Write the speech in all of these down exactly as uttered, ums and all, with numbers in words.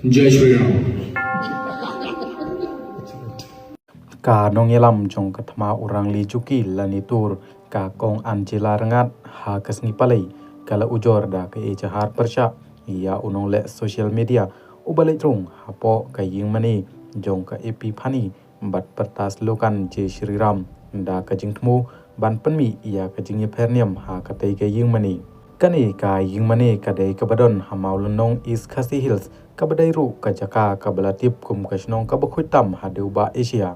Jai Shri Ram. Ka nongïalam jong ka thma u Rangli Juki lane tur ka Kong Angela Rngat ha ka sngi Palei ka la ujor da ka ejahar pyrshah ïa u nongleh social media uba leit rung hapoh ka ïingmane jong ka Epiphany bad pyrta slogan Jai Shri Ram da ka jingthmu ban pynmih ïa ka jingïapher niam ha katei ka ïingmane. Kane ka ïingmane ka dei kaba don ha Mawlynnong, East Khasi Hills, kaba dei ruh ka jaka kaba la tip kum ka shnong kaba khuid tam ha dewbah Asia.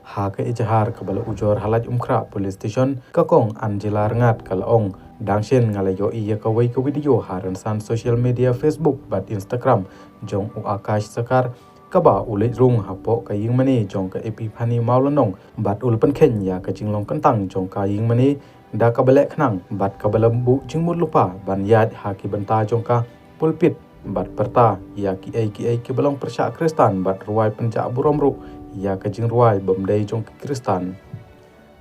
Ha ka ejahar kaba la ujor ha Laitumkhrah Police Station, ka Kong Angela Rngat ka la ong, dang shen nga la ïohi ïa kawei ka video ha rynsan social media Facebook bad Instagram jong u Akash Sarkar, kaba u leit rung hapoh ka ïingmane jong ka Epiphany Mawlynnong bad u la pynkheiñ ïa ka jinglong kyntang jong ka ïingmane da kaba leh khnang bad kaba la buh jingmut lypa ban ïaid ha ki bynta jong ka pulpit bad pyrta ïa kiei kiei kiba long pyrshah Khristan bad rwai pynjah burom ruh ïa ka jingrwai bym dei jong ki Khristan.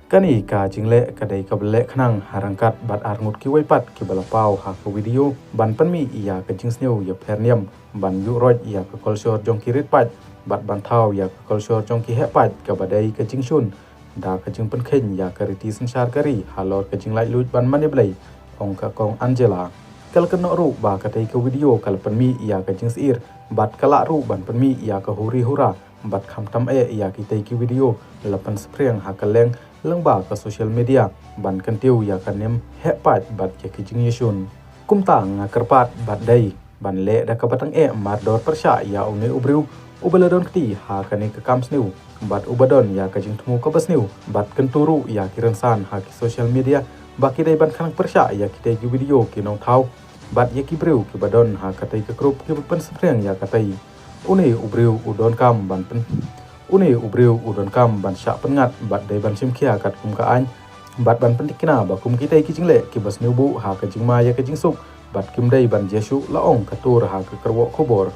Kane ka jingleh ka dei kaba leh khnang ha ryngkat bad arngut kiwei pat kiba la paw ha ka video ban pynmih ïa ka jingsniew ïapher niam, ban ïuh roit ïa ka kolshor jong ki rit paid bad ban thaw ïa ka kolshor jong ki heh paid kaba dei ka jingshun da ka jingpynkheiñ ïa ka riti synshar ka ri halor ka jinglaitluid ban mane Blei, ong ka Kong Angela. Ka la kynnoh ruh ba katei ka video ka la pynmih ïa ka jingsyier bad ka lah ruh ban pynmih ïa ka huri hura bad khamtam eh ïa kitei ki video la pynsaphriang ha kylleng lyngba ka social media ban kyntiew ïa ka niam heh paid bad ïa ki jingïashun. Kumta nga kyrpad bad dei ban leh da kaba tang eh mardor pyrshah ïa une u briew uba la don kti ha kane ka kam sniew bad uba don ïa ka jingthmu kaba sniew bad kyntu ruh ïa ki rynsan ha ki social media ba ki dei ban khnang pyrshah ïa kitei ki video ki nongthaw bad ïa ki briew kiba don ha katei ka group kiba pynsaphriang ïa katei. Une u briew u donkam ban pyn Une u briew u donkam ban shah pynngat bad dei ban shim khia katkum ka aiñ bad ban pynthikna ba kum kitei ki jingleh kiba sniew buh ha ka jingma ïa ka jingsuk bad kim dei ban jia shuh, la ong ka tur ha ka kyrwoh khubor.